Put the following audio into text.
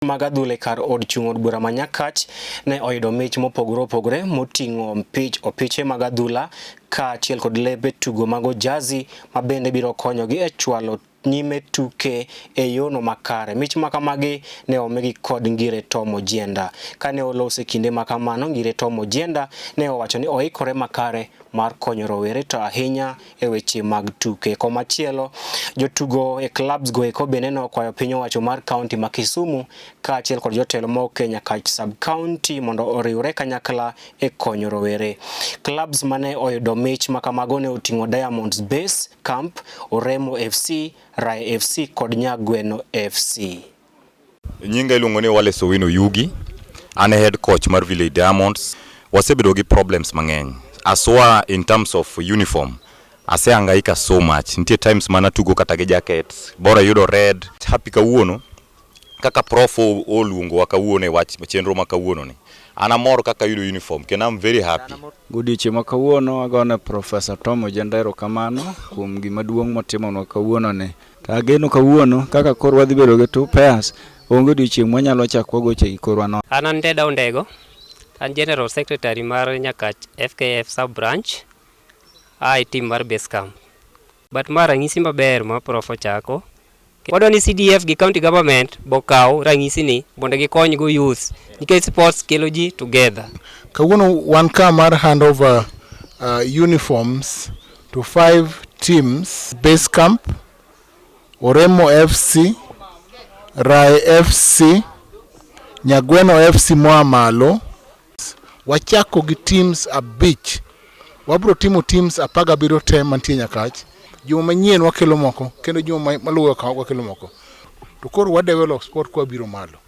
Mag adhula e kar od chung' od bura ma Nyakach ne oyudo mich mopogore opogore moting'o mpich opiche mag adhula kaachiel kod lepe tugo mag ojazi ma bende biro konyogi e chwalo nyime tuke e yono makare. Mich ma kamagi ne omigi kod Ngire Tom Ojienda. Kane oloso e kinde ma kamano, Ngire Tom Ojienda ne owacho ni oikore makare mar konyo rowere to ahinya e weche mag tuke. Komachielo, jotugo e clubs go eko bende nokwayo piny owacho mar kaunti ma Kisumu kaachiel kod jotelo mok e Nyakach sub county mondo oriwre kanyakla e konyo rowere. Clubs mane oyudo mich ma kamago ne oting'o Diamonds Base Camp, Oremo FC, Rae FC kod Nyagweno FC. Nyinga iluongo ni Wallace Owino Yugi. An e head coach mar Village Diamonds. Wasebedo gi problems mang'eny. Aswa in terms of uniform. Asehangaika so much. Nitie times mana tugo kata gi jackets. Bora yudo red. Happy kawuono kaka prof oluongowa kawuono e wach chenro ma kawuono ni. An amor kaka ayudo uniform kendo I'm very happy. Godiechieng' ma kawuono agone Profesa Tom Ojienda erokamano kuom gima duong' motimonwa kawuono ni. To ageno kawuono kaka koro wadhi bedo gi two pairs, onge odiochieng' mwanyalo chak wagoche gi korwa no. An an Ndeda Ondego, an General Secretary mar Nyakach FKF Sub Branch, a e team mar Base Camp. But ma ranyisi maber ma Prof ochako. Wadwa ni CDF gi county government bokaw ranyisi ni mondo gikony go youth nikech sports kelo ji together. Kawuono wan ka mar hand over uniforms to five teams: Base Camp, Oremo FC, Rae FC, Nyagweno FC moa malo. Wachako gi teams abich. Wabro timo teams 17 te mantie Nyakach. Juma manyien wakelo moko kendo juma maluwo ka wakelo moko. To koro wa develop sport kwa biro malo.